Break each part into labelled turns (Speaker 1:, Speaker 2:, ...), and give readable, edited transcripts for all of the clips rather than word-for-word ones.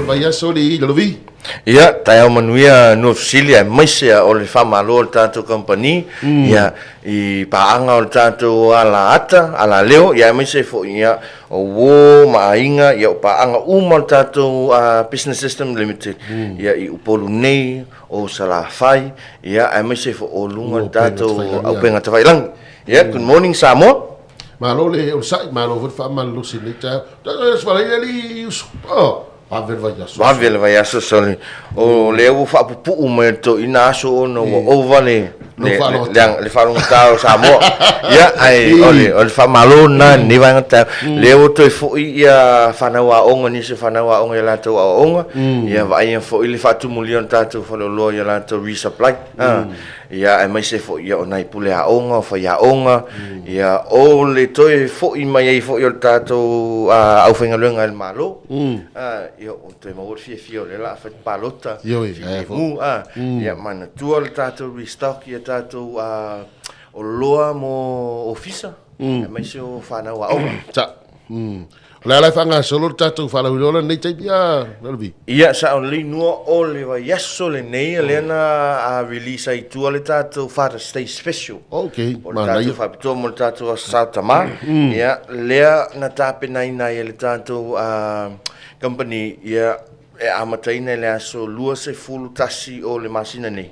Speaker 1: le vaiaso alii Lalovi.
Speaker 2: Ia, taeao manuia Nuafesili aemaise o le faamalo a le tatou kamupani, ia, i paaga o le tatou alaata, alaleo, ia aemaise foi, ia, o uo ma aiga, ia o paaga uma o le tatou Business System Limited, ia, i Upolu nei, o Salafai, ia, aemaise foi o luga o le tatou Auupega Tafailagi. Ia, good morning Samoa.
Speaker 1: Malo le onosai, malo foi le faamalolosi i lenei taeao. Taeao e alii uso. Oh. Vave le vaiaso.
Speaker 2: Vave le vaiaso sole. O lea ua faapupuu mai e le toeaina aso ona ua ova le le faalogogata o Samoa. Ia, ae o le o le faamalo lena i lenei vaega taeao. Lea ua toe foi ia fanau aoga, nisi o fanau aoga i a latou aoaoga. Ia vaaia foi le faatumulia o le tatou faleoloa i a latou resupply. Ia, aemaise foi ia o nai pule aoga, o faiaoga, ia, o le toe foi mai ai foi o le tatou aufaigaluega e le Malo, ia, ua toe maua le fiafia o lea o le a fai le palota, filemu, ia, manatua le tatou restock i a tatou oloa mo ofisa, aemaise o fanau aoga.
Speaker 1: O le a la e faagasolo le tatou faalauiloa lenei taimi a Lalovi?
Speaker 2: Ia, sao lelei Nua, o le vaiaso lenei lea na release ai i tua le tatou Father's Day Special.
Speaker 1: Ok,
Speaker 2: O le tatou faapitoa mo le tatou Aso Sa Tama. Ia, lea na tapenaina ai e le tatou company, ia, e amataina i le aso 21 o le masina nei,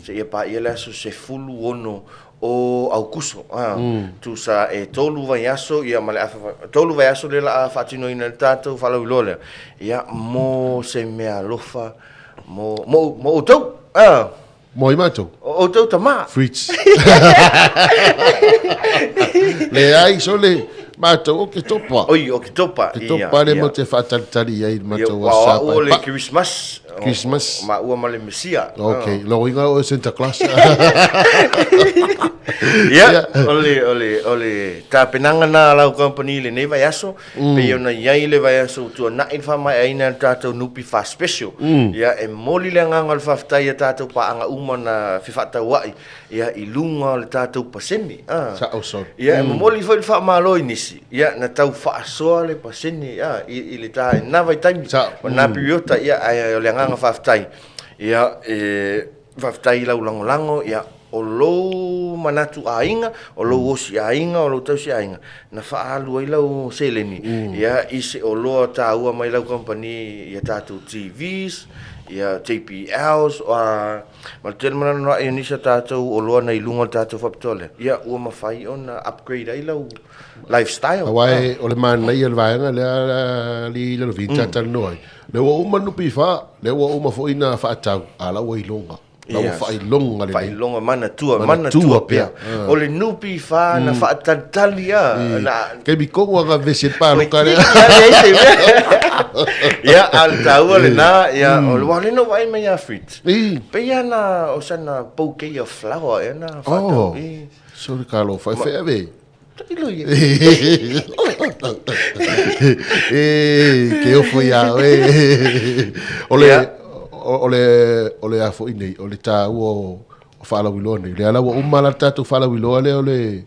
Speaker 2: seia paia le aso 16 o Aukuso, a, tusa e tolu vaiaso, ia, ma le afa, tolu vaiaso lea la a faatinoina le tatou faalauiloa lea, ia, mo se meaalofa mo, mo, mo outou, a.
Speaker 1: Mo ai matou?
Speaker 2: O outou tama.
Speaker 1: Fritz. Leai, sole, matou o Ketopa.
Speaker 2: Oi, o Ketopa,
Speaker 1: ia. Ketopa lea matou te faatalitali i ai i le matou
Speaker 2: aso Sa paepae. O le Christmas.
Speaker 1: Christmas.
Speaker 2: O maua ma le Mesia.
Speaker 1: Ok, lona uiga o Santa Claus.
Speaker 2: Ia, o le, o le, o le tapenaga na a lau company i lenei vaiaso, pei ona i ai le vaiaso ua tuanai le faamaeaina e le tatou NPF Special. Ia, e momoli le agaga o le faafetai i a tatou paaga uma na fefaatauai ia, i luga o le tatou pasene.
Speaker 1: A. Sao solo.
Speaker 2: Ia, e momoli foi le faamalo i nisi, ia, na tau faasoa le pasene, a, i le ta, i lena vaitaimi.
Speaker 1: Sao.
Speaker 2: O lena piriota, ia, ae o le agaga faafetai, ia, e faafetai i lau lagolago, ia, o lou manatu aiga, o lou osi aiga, o lou tausi aiga, na faaalu ai lau seleni, ia, i se oloa taua mai lau kamupani i a tatou TVs, ia, JBLs, a, Ma le tele mananoa'i o nisi a tatou oloa nei luga o le tatou faapitoa lea, ia ua mafai ona upgrade ai lau lifestyle.
Speaker 1: Aua e, o le manaia o le vaega lea alii Lalovi ta talanoa ai, lea ua uma le NPF, lea ua uma foi na faatau, a la ua iloga. La ua faailoga lelei.
Speaker 2: Faailoga manatua, manatua pea. O le NPF na faatalitali a, na
Speaker 1: Taimi tonu a na vevesi ai le paloka lea.
Speaker 2: Ia, a o le taua lena, ia, o le, aua o lea na ou vaai mai ia Fritz. Pei lava na, o sana bouquet of flower ea na faatau.
Speaker 1: Oh, sorry talofa, e whea ve?
Speaker 2: Tailo ia.
Speaker 1: E, ke ofo ia oe. O le, o le, o le a foi nei, o le tāua o, o faalauiloa nei. Lea la ua uma la le tatou faalauiloa lea o le,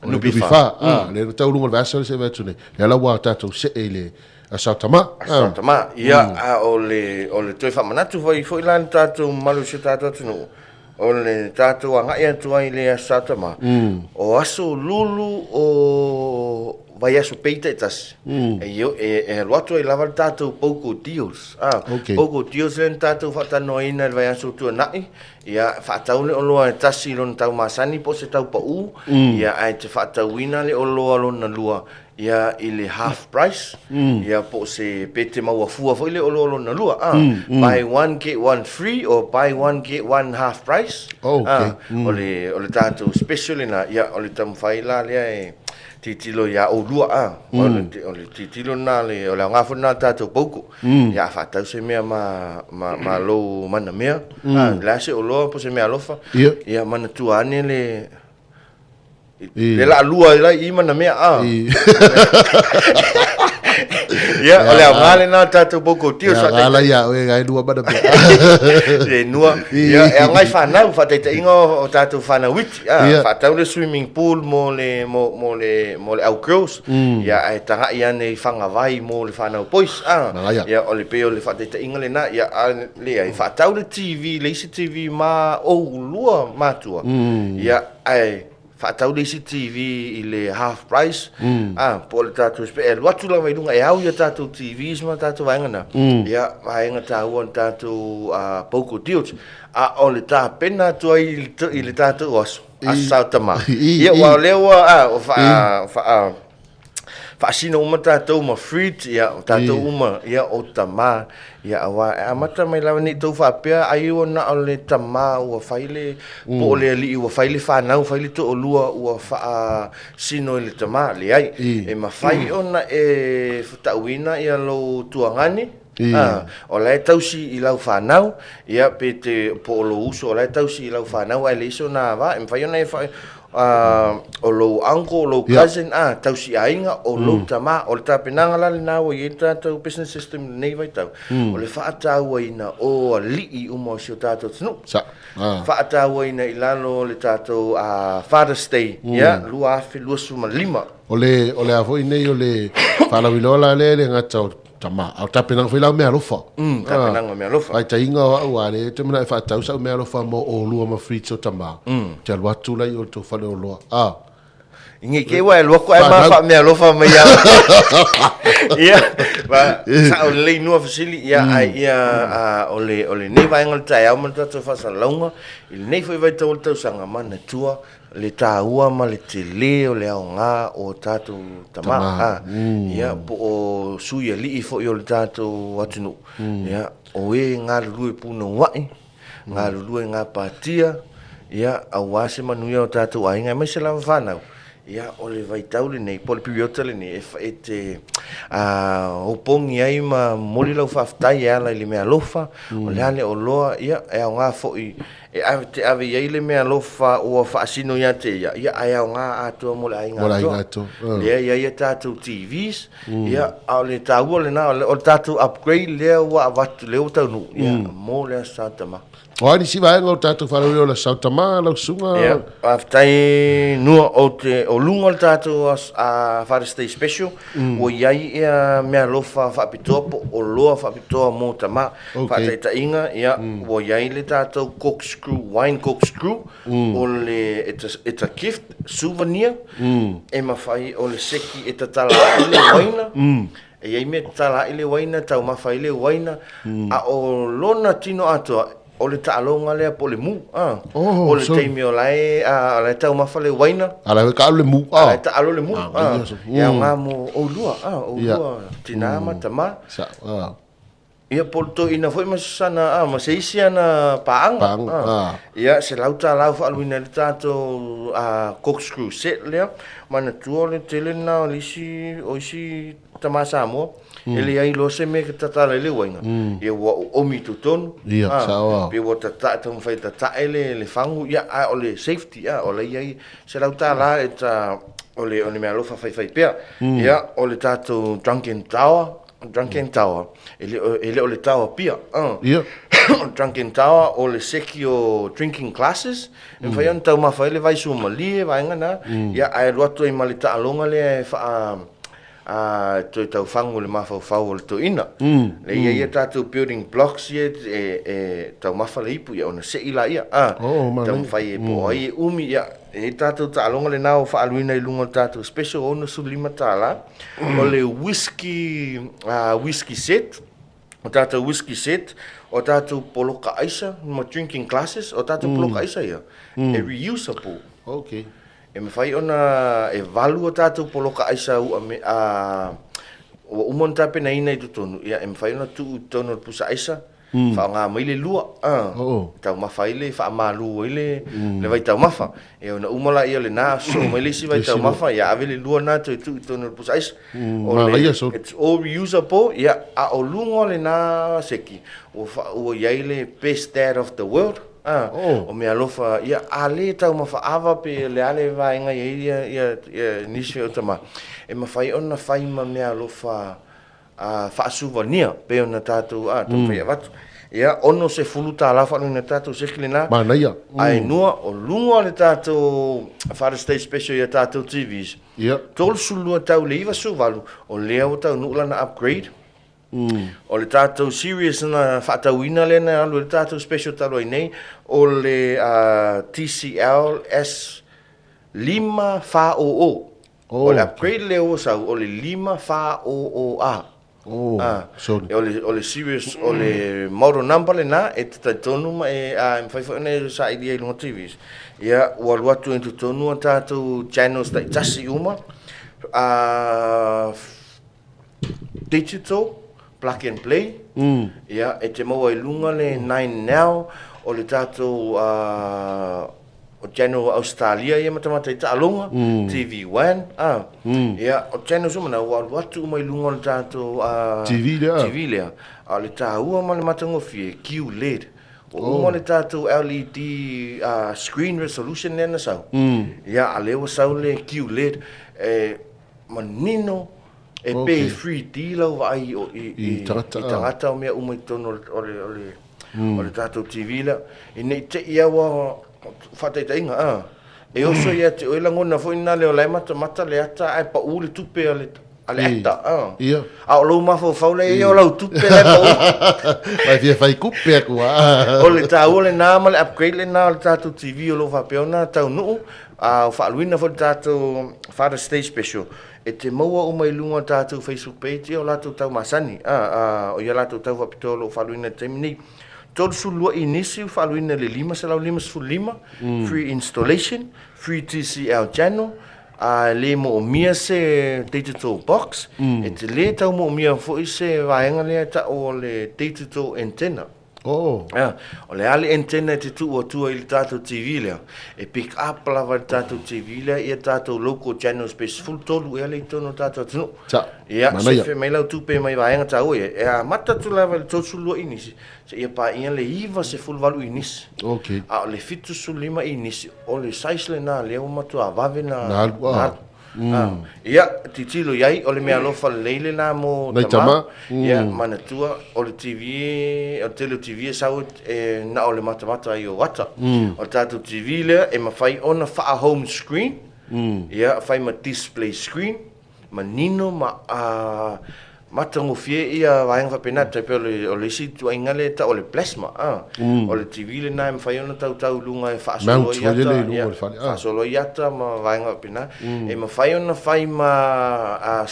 Speaker 1: o le NPF. Ah, le tau luga o le vaiaso le se atu nei. Lea la ua tatou see i le Aso Tama.
Speaker 2: Aso Tama. Ia, a o le, o le toe faamanatu foi, foi la le tatou mamalu o si o tatou atunuu, o le tatou agai atu ai i le Aso Tama, o aso lulu o vaiaso pei taitasi, e, e, e alu atu ai lava le tatou Poco Deals. Ah,
Speaker 1: Okay.
Speaker 2: Poco Deals lea na tatou faatalanoaina i le vaiaso ua tuanai, Ia, faatau le oloa e tasi i lona tau masani po o se tau pau, ia, ae te faatauina le oloa lona lua, ia, i le half price, ia, po o se, pe te maua fua foi le oloa lona lua, a, buy one get one free or buy one get one half price, a, o le, o le tatou special lena, ia, o le taumafai la lea e tilotilo ia oulua, a, o le, o le tilotilo lena, o le aoga foi lena o le tatou pouku. Ia a faatau se mea ma, ma, ma lou manamea, a, le a se oloa po se mea alofa,
Speaker 1: Ia.
Speaker 2: ia manatua ane le, le laalua ai la i manamea, a. Ia, o le aoga lena o le tatou vocal deal.
Speaker 1: E aoga la ia oe e nua mana mea.
Speaker 2: E nua. Ia, e aoga i fanau, faataitaiga o tatou fanau iti. Faatau le swimming pool mo le, mo, mo le, mo le au girls. Ia, ae tagai ane i fagavai mo le fanau boys. Ia, o le pei o le faataitaiga lena. Ia, a leai, faatau le TV, le isi TV ma oulua matua. Ia, ae faatau le isi TV i le half price, a, po o le tatou e alu atu lava i luga e au ia tatou TVs ma tatou vaega na, ia, vaega taua o le tatou Poco Deals. A o le tapena atu ai i le tatou aso, Aso Sa o Tama. Ia, aua o lea ua, a, ua faa, faa, faasino uma tatou ma fridge, ia, o tatou uma, ia, o tama, ia, aua e amata mai lava ne i tou faapea ai ua na o le tama ua fai le, po o le alii ua fai le fanau, fai le toalua ua faasino i le tama, leai. E mafai ona e tauina ia lou tuagane, a, o la e tausi i lau fanau, ia, pe te, po o lou uso o la e tausi i lau fanau ae leai sona va, e mafai ona e o lou uncle, o lou cousin, a, tausiaiga, o lou tama. O le tapenaga la lena ua i ai le tatou business system i lenei vaitau, o le faatauaina o alii uma o si o tatou atunuu. Faatauaina i lalo o le tatou Father's Day, ia, 2025.
Speaker 1: O le, o le a foi nei o le faalauiloa la lea e le gata o tama, a o tapenaga foi la o meaalofa.
Speaker 2: Tapenaga o meaalofa.
Speaker 1: Faitaina o au a lea ou te manao e faatau sau meaalofa mo olua ma fridge o tama, ou te alu atu la i o le tou faleoloa. A.
Speaker 2: I te i ua e alu atu ae ma faameaalofa mai ia. Ia, ma sao lelei nua fesili, ia, ae ia, o le, o lenei vaega o le taeao ma le tatou faasalalauga, i lenei foi vaitau o le tausaga, manatua le taua ma le tele o le aoga o tatou tama, a, ia, po o sui alii foi o le tatou atunuu, ia, o e galulue punouai, galulue gapatia, ia, aua se manuia o tatou aiga, aemaise lava fanau, ia, o le vaitau lenei, po o le piriota lenei, e te opogi ai ma momoli lau faafetai e ala i le meaalofa, o le a le oloa, ia, e aoga foi E ave, te ave i ai le meaalofa ua faasino ia te ia, ia ae aoga atoa mo le aiga
Speaker 1: Mo le aiga atoa.
Speaker 2: Lea e i ai a tatou TVs, ia, a o le taua lena, o le, o le tatou upgrade lea ua avatu, lea ua taunuu, ia, mo le Aso Sa Tama.
Speaker 1: O a nisi vaega o tatou faalauiloa o le Aso Sa Tama, lau susuga?
Speaker 2: Ia, faafetai Nua, o te, o luga o le tatou aso, a, Father's Day Special, ua i ai ia meaalofa faapitoa po o oloa faapitoa mo tama. Okay. Faataitaiga, ia, ua i ai le tatou corkscrew, wine corkscrew, o le, it's a, it's a gift, souvenir, e mafai, o le seki e tatala ai le uaina, e i ai mea e tatala ai le uaina, taumafa ai le uaina, a o lona tino atoa, o le taaloga lea po o le mu, a,
Speaker 1: Oh,
Speaker 2: o le
Speaker 1: so-
Speaker 2: taimi o la e, a, o la e taumafa le uaina,
Speaker 1: A la e taalo le mu,
Speaker 2: a la e taalo le mu,
Speaker 1: Ah,
Speaker 2: a,
Speaker 1: yes.
Speaker 2: e aoga mo oulua, a, oulua, tinā ma tamā.
Speaker 1: Sa, a.
Speaker 2: Ia, po o le toeaina foi ma sana, ma se isi ana paaga.
Speaker 1: Paaga, a.
Speaker 2: Ia, $100 faaaluina ai le tatou corkscrew set lea. Manatua o le tele lena o le isi, o isi tama Samoa, e leai loa se mea e tatala ai le uaina, ia ua oomi i totonu.
Speaker 1: Ia, sao lava.
Speaker 2: Pe ua tatae, taumafai e tatae le fagu, ia, a o le safety, a, o la e i ai $100 e ta, o le meaalofa faifaipea. Ia, o le tatou drunken tower, Drunken Tower, e le o, e le o le taoa pia.
Speaker 1: Ia.
Speaker 2: Drunken Tower o le seki o drinking classes, e mafai ona taumafa ai le vai suamalie, vaega na, ia, ae alu atu ai ma le taaloga lea e faa, a, toe taufagu le mafaufau o le toeaina. Lea e i ai a tatou building blocks ia e, e taumafa le ipu, ia ona sei laia, a,
Speaker 1: Oh, manaia.
Speaker 2: taumafai e po o ai e umi, ia, e i ai tatou taaloga lena ua faaaluina i luga o le tatou special $65. O le whisky, whisky set, o tatou whisky set, o tatou poloka aisa ma drinking glasses, o tatou poloka aisa ia, e reusable.
Speaker 1: Okay.
Speaker 2: E mafai ona e valu o tatou poloka aisa ua me, a, ua uma ona tapenaina i totonu, ia e mafai ona tuu i totonu o le pusa aisa, Faaaoga mai le lua, a, taumafa ai le, faamalu ai le, le vaitaumafa. Ia ona uma laia o lena, sosoo mai le isi vaitaumafa, ia ave le lua lena toe tuu i totonu o le pusa aisa. O le, it's all reusable, ia, a o luga o lena seki, ua, ua i ai le best dad of the world, a. A, o meaalofa, ia, a lē taumafa ava pe o le a le vaega e i ai ia, ia, nisi foi o tama, e mafai ona fai ma meaalofa faasuvania pei ona tatou taumafai e avatu. Ia, $60 faaaluina e tatou seki lena.
Speaker 1: Manaia.
Speaker 2: Ae nua, o luga o le tatou Father's Day Special i a tatou TVs, 32 tau i le 98, o lea ua taunuu lana upgrade. O le tatou series na faatauina lea na alu ai le tatou special talu ai nei, o le TCL S 540. O le upgrade lea ua sau, o le 540A.
Speaker 1: Sorry.
Speaker 2: O le series, o le model number lena, e te talitonu ma e, e mafai foi ona e sailia i luga o TVs. Ia, ua alu atu ai i totonu a tatou channels taitasi uma, digital, plug and play, ia, e te maua i luga le 9 Now, o le tatou o channel Australia ia matamata i taaloga, TV One, a, ia, o channels uma na, ua alu atu uma i luga o le tatou
Speaker 1: TV lea.
Speaker 2: TV lea. A o le taua ma le matagofie, QLED. Ua uma le tatou LED screen resolution lea na sau, ia, a o lea ua sau le QLED, e manino E pe 3D lau vaai i tagata o mea uma i totonu o le tatou TV lea. Ina ne i te i lava ua faataitaiga a, e oso ia te oe lagona foi lena o la e matamata le ata ae pau le tupe a le ata a. A o lou mafaufau la e i ai o lau tupe la e pau.
Speaker 1: Vai fia fai kupe aku a.
Speaker 2: O le taua lena ma le upgrade lena o le tatou TV o lo o faapea ona taunuu, a o faaluina foi le tatou Father's Day Special. E te maua uma i luga o tatou Facebook page ia o latou tau masani, a, a, o ia latou tau faapitoa o lo o faaluina i le taimi nei. 32 inisi ua faaluina i le 555, free installation, free TCL channel, a e le moomia se digital box, e te le tau moomia foi se vaega lea e tau o le digital antenna.
Speaker 1: Oh.
Speaker 2: Ea, o le a le antenna e te tuu atua i le tatou TV lea, e pick up lava e le tatou TV lea ia tatou local channels pe 13 ea lea i totonu o le tatou atunuu.
Speaker 1: Sa,
Speaker 2: Ia,
Speaker 1: manaia.
Speaker 2: sefe mai lau tupe mai vaega taua ia, e amata atu lava i le 32 inisi, seia paia le 98 inisi.
Speaker 1: Okay.
Speaker 2: A o le 75 inisi, o le size lena lea ua matua vave na,
Speaker 1: Na alu, ah.
Speaker 2: na alu. Ah, ia, tilotilo i ai, o le meaalofa lelei lena mo
Speaker 1: Nai tama.
Speaker 2: Ia, manatua, o le TV, o le tele o TV e sau e na o le matamata ai o ata. O le tatou TV lea e mafai ona faa-home screen, ia, fai ma display screen, manino ma matagofie ia vaega faapena, tai pei o le isi ituaiga lea e tau o le plasma, a. O le TV lena e mafai ona tautau i luga e faasolo ai ata, ia, faasolo ai ata ma vaega faapena. E mafai ona fai ma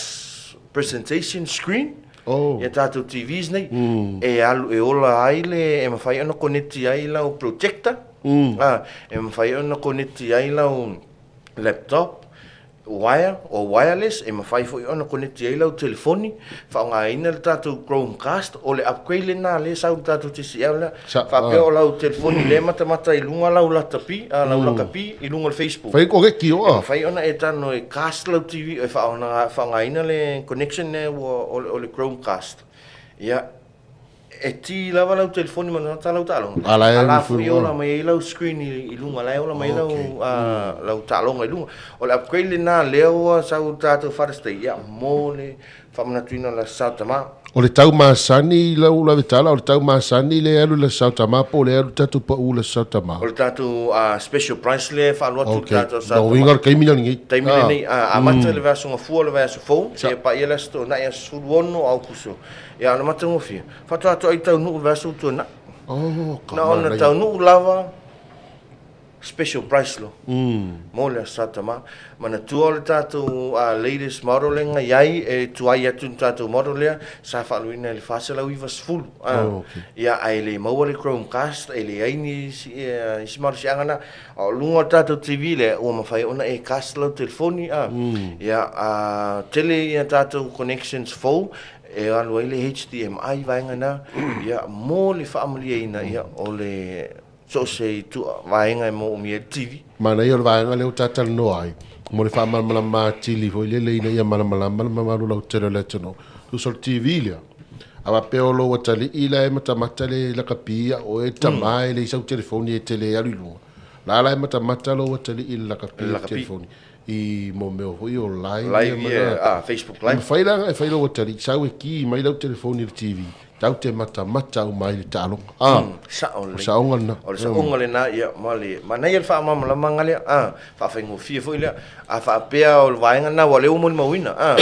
Speaker 2: presentation screen ia tatou TVs nei, e alu e ola ai le, e mafai ona koneti ai lau projector, a, e mafai ona koneti ai lau laptop, wire or wireless, e mafai foi ona koneti ai lau telefoni, faaaogaina le tatou Chromecast, o le upgrade lena lea e sau i le tatou TCL lea, faapea o lau telefoni lea e matamata i luga lau latapi, lau lakapi i luga o le Facebook.
Speaker 1: Fai koneti
Speaker 2: oa. E mafai ona e talanoa e cast lau TV, e faaaogaina le connection lea ua o le Chromecast. Ia, E ti lava lau telefoni ma ta lau taaloga,
Speaker 1: A la e
Speaker 2: a la
Speaker 1: alu
Speaker 2: foi
Speaker 1: foi
Speaker 2: ola mai ai lau screen i luga, la e ola mai ai lau, lau taaloga i luga. O le upgrade lena lea ua sau i le tatou Father's Day, ia, mo le faamanatuina o le Aso Sa o Tama.
Speaker 1: O le tau masani lau lavetala, o le tau masani lea e alu i le Aso Sa o Tama po o lea e alu tatou pau i le Aso Sa o Tama?
Speaker 2: O le tatou special price lea e faalu atu i le tatou Aso Sa o
Speaker 1: Lona
Speaker 2: Tama.
Speaker 1: uiga o le taimi lenei.
Speaker 2: Taimi lenei, amata i le vaiaso Gafua o le vaiaso fou, seia paia le Aso Toonai aso 16 o Aokuso. Ia, o le matagofie, faatoa ai taunuu i le vaiaso ua tuanai.
Speaker 1: Oh, ka
Speaker 2: Na ona
Speaker 1: manaia.
Speaker 2: taunuu lava, special price loa. Mo le Aso Sa Tama. Manatua o le tatou latest model lea na i ai, e tuai atu i le tatou model lea, sa faaluina i le 490.
Speaker 1: Oh, okay.
Speaker 2: Ia, ae le maua le Chromecast, e leai ni isi, isi malosiaga na. A o luga o le tatou TV lea, ua mafai ona e cast lau telefoni, a. Ia, tele ia tatou connections fou, e alu ai le HDMI vaega na, ia, mo le faamalieina, ia, o le so o se itu vaega e moomia ai le TV.
Speaker 1: Manaia o le vaega lea ua ta talanoa ai, mo le faamalamalama atili foi lele ina ia malamalama le mamalu lautele o le atunuu. Tusa o le TV lea. A faapea o lou atalii la e matamata le lakapi a oe tama e leai sau telefoni e te le alu i luga. La la e matamata lou atalii i le lakapi o le telefoni i mo mea foi o live
Speaker 2: live ia, ah, Facebook live.
Speaker 1: E mafai la ona e fai lou atalii sau e ki mai lau telefoni i le TV tau te matamata uma ai i le taaloga. Ah,
Speaker 2: Sao lelei.
Speaker 1: O saoga lena.
Speaker 2: O le saoga lena, ia, ma le manaia le faamalamalamaga lea, ah, faafaigofie foi lea. A faapea o le vaega lena, aua o lea ua molimauina, ah,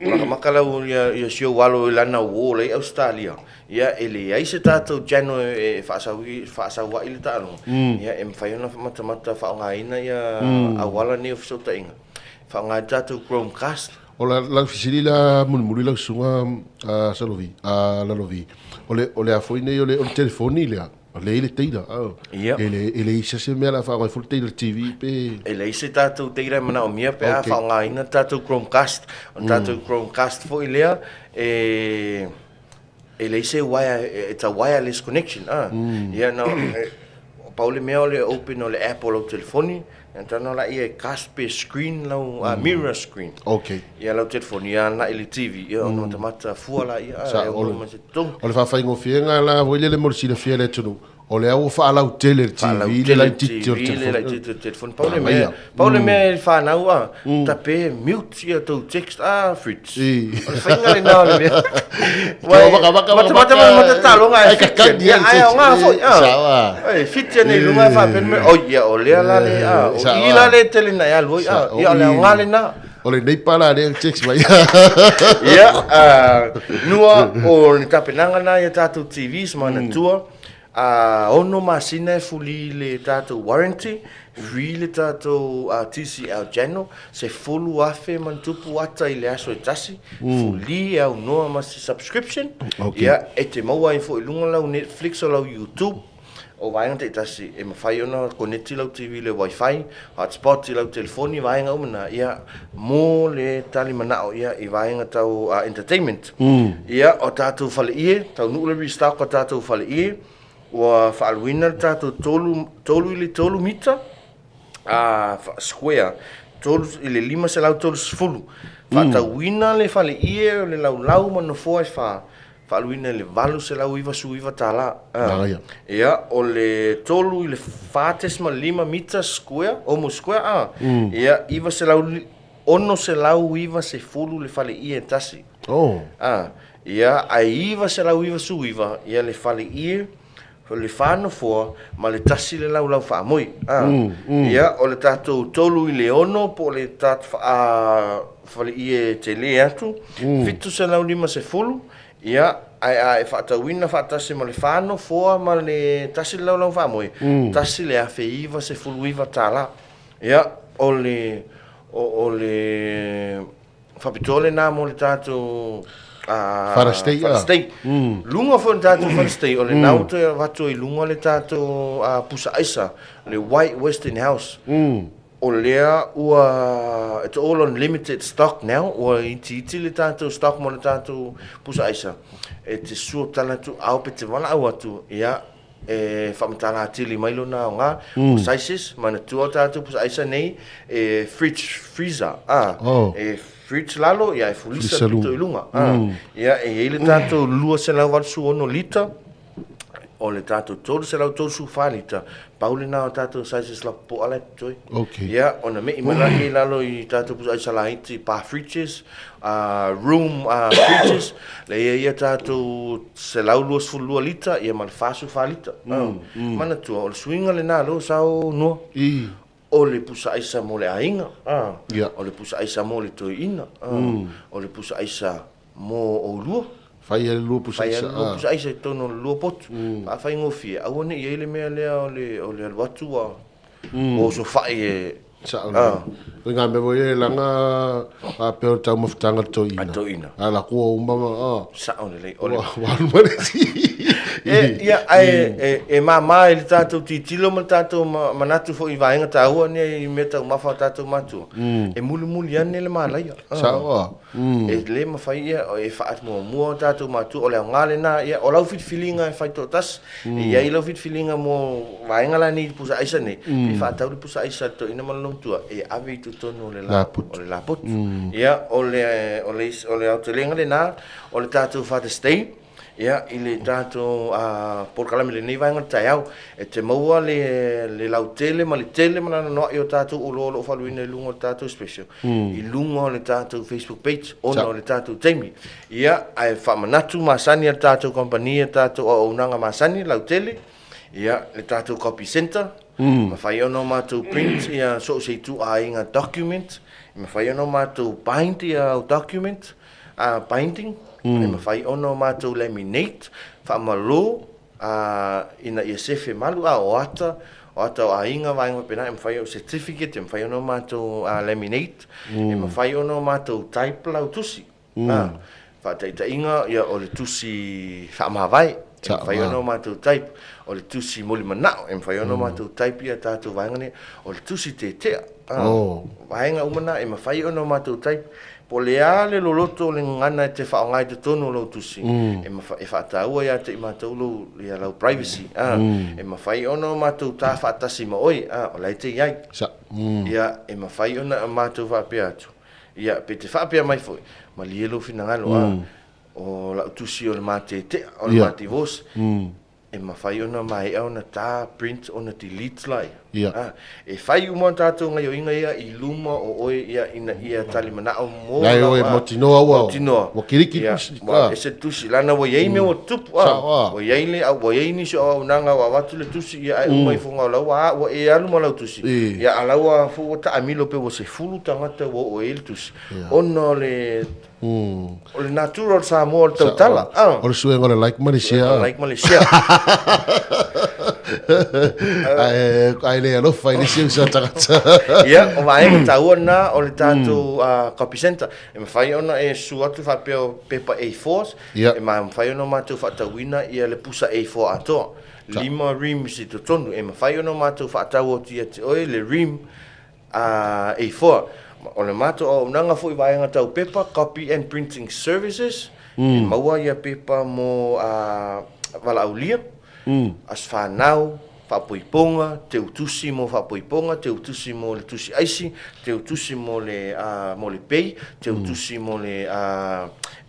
Speaker 2: makamaka lau ia, ia si ou alo i lana uo la i Ausetalia, ia, e leai se tatou channel e faasaui, faasau ai le taaloga, ia, e mafai ona matamata faaaogaina ia auala nei o fesootaiga, faaaoga ai le tatou Chromecast.
Speaker 1: O la, lau fesili la mulimuli lau susuga a Salovi, a Lalovi, o le, o le a foi nei o le, o le telefoni lea, o lea i le teila, oh.
Speaker 2: Ia.
Speaker 1: E le, e leai se mea la faaaoga ai foi le teila TV pe...
Speaker 2: E leai se tatou teila e manaomia pe a faaaogaina le tatou Chromecast. O le tatou Chromecast foi lea, e, e leai se wire, it's a wireless connection, ah. Ia, na, e, pau le mea o le open o le app o lau telefoni, ia ona lea e cast pe screen lau, mirror screen.
Speaker 1: Okay.
Speaker 2: Ia lau telefoni, ia agai i le TV, ia ona matamata fua laia, ah, e ono ma se tonu.
Speaker 1: O le faafaigofieina la foi lele mo le silafia e le atunuu, o lea ua faalautele le TV le laitiiti o le
Speaker 2: telefoni. laitiiti o le telefoni. Pau le mea, pau le mea e fanau a, tape mute ia tou text a Fritz. O le faiga lena o le mea. Matamata ma mata taaloga ae fit ane. Ae aoga foi a. E fit ane i luga e faapea mai, oi ia o lea la le a, o i la le tele na e alu ai a, ia o le aoga lena.
Speaker 1: O le neighbour la lea e text mai.
Speaker 2: Ia, nua o le tapenaga lena ia tatou TVs manatua, a 6 masina e fuli le tatou warranty, free le tatou TCL channel, 10,000 ma ona tupu ata i le aso e tasi, fuli e aunoa ma se subscription, ia e te maua ai foi i luga lau Netflix o lau YouTube, o vaega taitasi e mafai ona koneti lau TV i le wifi, hotspot i lau telefoni, vaega uma na, ia, mo le tali manao ia i vaega tau entertainment. Ia, o tatou faleie, taunuu le restock o tatou faleie, ua faaaluina le tatou 3, 3 i le 3 mita, square, 3 i le 530. Faatauina le faleie o le laulau ma nofoa e fa, Faaaluina i le $899.
Speaker 1: Manaia.
Speaker 2: Ia, o le 3 i le 4.5 mita square, almost square, a. Ia, 900, 690 le faleie e tasi.
Speaker 1: Oh.
Speaker 2: A. Ia, ae 999 ia le faleie, le fa nofoa ma le tasi le laulau faamoe. A. Ia, o le tatou 3 i le 6 po o le tatou faleie tele atu, 750, ia, ae a e faatauina faatasi ma le fa nofoa ma le tasi le laulau faamoe, $1,099. Ia, o le, o le faapitoa lena mo le tatou
Speaker 1: Father's Day.
Speaker 2: Father's Day. Luga foi o le tatou Father's Day, o lena ua toe avatu ai i luga le tatou pusa aisa, le White Western House. O lea ua, it's all on limited stock now, ua itiiti le tatou stock mo le tatou pusa aisa. E te sua tala atu, ao pe te valaau atu, ia, e faamatala atili mai lona aoga, o sizes, manatua o tatou pusa aisa nei, e fridge freezer, a, e fridge lalo, ia e fulisa pito i luga, a, ia e i ai le tatou 286 lita, o le tatou 334 lita, pau lena o tatou sizes lapopoa la e totoe.
Speaker 1: Okay.
Speaker 2: Ia, ona me'i mai lea i lalo i tatou pusa aisa laiti, bar fridges, room fridges, lea e i ai ia tatou 122 lita, ia ma le 44 lita. Manatua, o le suiga lena lea ua sao noa.
Speaker 1: I.
Speaker 2: O le pusa aisa mo le aiga,
Speaker 1: Ia.
Speaker 2: o le pusa aisa mo le toeaina, o le pusa aisa mo oulua.
Speaker 1: Fai ai le lua pusa
Speaker 2: aisa. Fai ai le lua pusa aisa i totonu o le lua potu. Faafaigofie, aua ne i i ai le mea lea o le, o le alu atu ua, ua osofai e...
Speaker 1: Sao lelei. O ngā mea foi e laga faapea o le taumafataga a le toeaina.
Speaker 2: A le toeaina.
Speaker 1: A la kua uma ma, a.
Speaker 2: Sao lelei. O le...
Speaker 1: Ua alu ma le isi.
Speaker 2: E, ia, ae e, e māmā i le tatou tilotilo ma le tatou manatu foi i vaega taua nei i mea taumafa a tatou matua, e mulimuli ane le malaia.
Speaker 1: Sao a.
Speaker 2: E le mafai ia e faamuamua o tatou matua, o le aoga lena, ia, o lau filifiliga e fai toatasi, e i ai lau filifiliga mo vaega la nei i pusa aisa nei, pe faatau le pusa aisa a le toeaina ma lona lou matua e ave i totonu o le o le lapotu. Ia, o le o le o le aotelega lena o le tatou Father's Day, ia, i le tatou polokalame i lenei vaega o le taeao. E te maua le le lautele ma le tele ma le anoanoai o tatou oloa o lo o faaluina i luga o le tatou special i luga o le tatou Facebook page ona o le tatou taimi. Ia, ae faamanatu masani a le tatou kamupani a tatou auaunaga masani lautele, ia, le tatou copy centre, mafai ona o matou print ia so o se ituaiga document, e mafai ona o matou bind ia au document, binding, e mafai ona o matou laminate, faamalo ina ia sefe malu, a o ata, o ata o aiga, vaega faapena, e mafai o certificate, e mafai ona o matou laminate, e mafai ona o matou type lau tusi. Faataitaiga, ia, o le tusi faamavae, e mafai ona o matou type, o le tusi molimanao, e mafai ona o matou type ia tatou vaega nei, o le tusi tetea, vaega uma na e mafai ona o matou type. Po o le a le loloto o le gagana e te faaaoga i totonu o lou tusi, e faataua ia te i matou lou, ia lau privacy, e mafai ona o matou ta faatasi ma oe, o la e te i ai. Ia, e mafai ona matou faapea atu, Ia, pe te faapea mai foi, malie lou finagalo, a, o lau tusi o le matetea, o le ma divorce, e mafai ona maea ona ta, print, ona delete laia. A, e fai uma tatou gaioiga ia i luma o oe, ia, ina ia talimanao mo
Speaker 1: lau, a, oe mautinoa ua, mautinoa. Ua kiliki
Speaker 2: le tusi. Ua ese le tusi, leaga ua i ai mea ua tutupu, a, ua i ai le, ua i ai nisi o auaunaga ua avatu le tusi, ia, ae uma ifoga o la ua, ua e alu ma lau tusi. Ia, a la ua ua taamilo pe ua 10 tagata ua oo i ai le tusi, ona o le o le natura o le Samoa o le tautala.
Speaker 1: O le suega o le like ma le share.
Speaker 2: Like ma le share.
Speaker 1: Ae le alofa i le isi uso a tagata.
Speaker 2: Ia, o vaega taua lena o le tatou copy centre. E mafai ona e susu atu faapea o pepa A4s, e mafai ona matou faatauina ia le pusa A4 atoa. 5 reams i totonu, e mafai ona matou faatau atu ia te oe le ream A4. O le matou auaunaga foi vaega tau pepa, copy and printing services, e maua ia pepa mo valaaulia, aso fanau, faapoipoga, teutusi mo faapoipoga, teutusi mo le tusi aisi, teutusi mo le mo le pay, teutusi mo le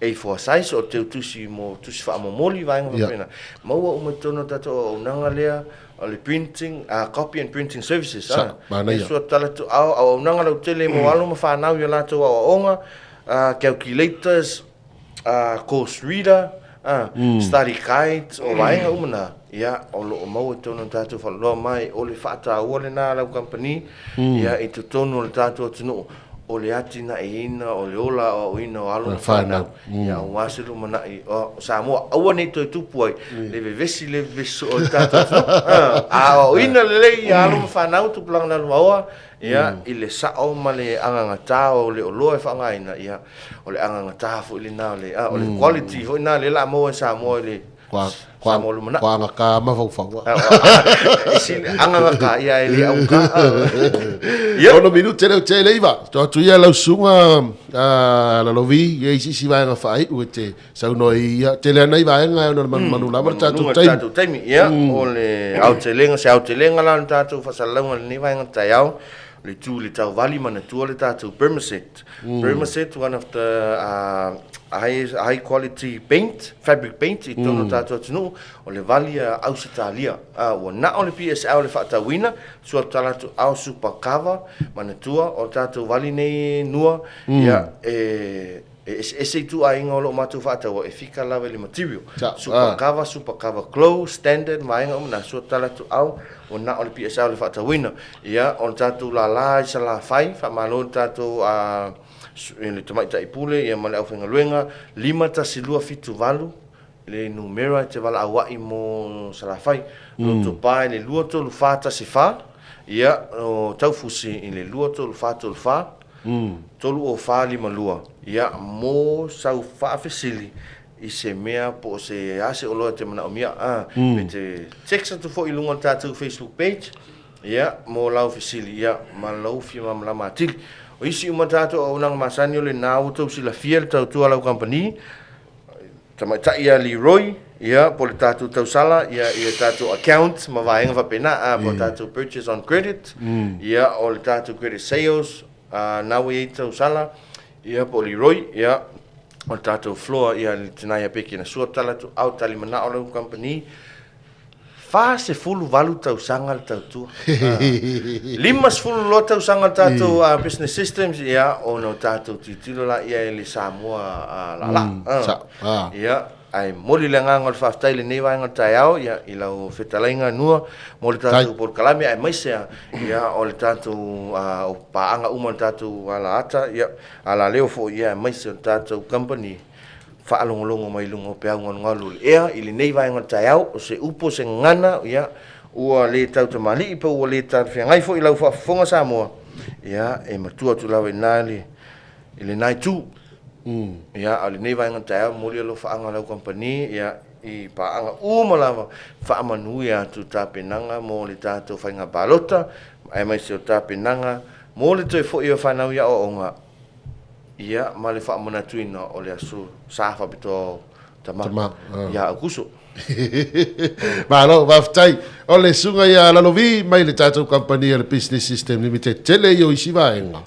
Speaker 2: A4 size, o teutusi mo tusi faamomoli, vaega faapena. Maua uma i totonu o le tatou auaunaga lea o le printing, copy and printing services.
Speaker 1: Sa, manaia.
Speaker 2: E sua tala atu, auaunaga lautele mo alo ma fanau i o latou aoaoga, calculators, course reader, study guides, o vaega uma na, ia, o lo o maua i totonu o le tatou faleoloa mai, o le faataua lena a lau kamupani, ia, i totonu o le tatou atunuu, o le atinaeina, o le ola aoaoina o alo ma fanau, ia aua se lumanai o Samoa, aua ne i toe tupu ai le vevesi le vevesi soo o le tatou atunuu. A aoaoina lelei ia alo ma fanau, tupulaga nalumaoa, ia, i le sao ma le agagata o le oloa e faaaogaina, ia, o le agagata foi lena o le, o le quality foi lena lea o le a maua e Samoa i le
Speaker 1: Samoa lumanai. Kua agata mafaufaua.
Speaker 2: E sili agagata, ia e le augata.
Speaker 1: Ia. Ono minute leo te leiva. To atu ia lau susuga Lalovi ia isi isi vaega faaiu e te saunoa i ia. Tele ana i vaega e ona le manumanu lava le tatou taimi.
Speaker 2: Tatou taimi. Ia, o le aotelega, se aotelega la o le tatou faasalalauga i lenei vaega taeao, le itu i le tauvali manatua le tatou Permaset. Permaset, one of the high, high quality paint, fabric paint i totonu o le tatou atunuu, o le vali a Ausetalia. Ua na o le PSL le faatauina, sua tala atu ao super cover, manatua o le tatou vali nei nua, ia, e, e eseese ituaiga o lo o matou faataua e fika lava i le material. Super cover, super cover glow, standard, vaega uma na, sua tala atu ao, ua na o le PSL le faatauina. Ia, o le tatou lala i Salafai, faamalo i le tatou i le Tamaitai Pule ia ma le aufaigaluega, 51278 le numera e te valaaua'i mo Salafai. Lotopa i le 23414, ia, o Taufusi i le 23434, 30452, ia, mo sau faafesili i se mea po o se a se oloa e te manaomia, a, pe te text atu foi i luga o le tatou Facebook page, ia, mo lau fesili, ia, ma lou fia malamalama atili. O isi uma tatou auaunaga masani o lena ua tou silafia le tautua a lau kamupani, Tamaitai ia Leroy, ia, po o le tatou tausala, ia, i le tatou account ma vaega faapena, a, po o le tatou purchase on credit, ia, o le tatou credit sales, a, na ua i ai tausala, ia, po o Leroy, ia, o le tatou floor, ia, le tina ia Peke na sua tala atu, au tali manao lau company, 48 tausaga le tautua. 52 tausaga le tatou business systems, ia, ona o tatou tilotilo laia i le Samoa laalaa. Ia, ae momoli le agaga o le faafetai i lenei vaega o le taeao, ia, i lau fetalaiga Nua mo le tatou polokalame, aemaise lava, ia, o le tatou o paaga uma o le tatou alaata, ia, alaleo foi, ia, aemaise o le tatou company. Faalogologo mai i luga o peau galugalu o le ea i lenei vaega o le taeao, o se upu o se gagana, ia, ua le tautamalii pe ua le talafeagai foi i lau faafofoga Samoa, ia, e matua atu lava i ina le, i lena itu. Ia, a o lenei vaega o le taeao, momoli alofaaga a lau kamupani, ia, i paaga uma lava, faamanuia atu tapenaga mo le tatou faiga palota, aemaise o tapenaga mo le toe foi o fanau i aoaoga, Ia, ma le faamanatuina o le aso sa faapitoa o Tama, Tama ia Aukuso.
Speaker 1: Malo, faafetai. O le susuga ia Lalovi mai le tatou kamupani a le Business System Limited. Tele ia o isi vaega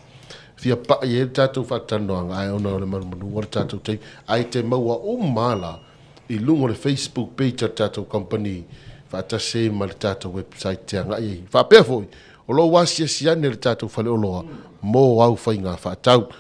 Speaker 1: fia pai ai le tatou faatalanoaga, ae ona o le manumanuga o le tatou taimi, ae te maua uma la i luga o le Facebook page a le tatou kamupani faatasi ai ma le tatou website te agai ai. Faapea foi, o lo o asiasi ane le tatou faleoloa mo au faiga faatau.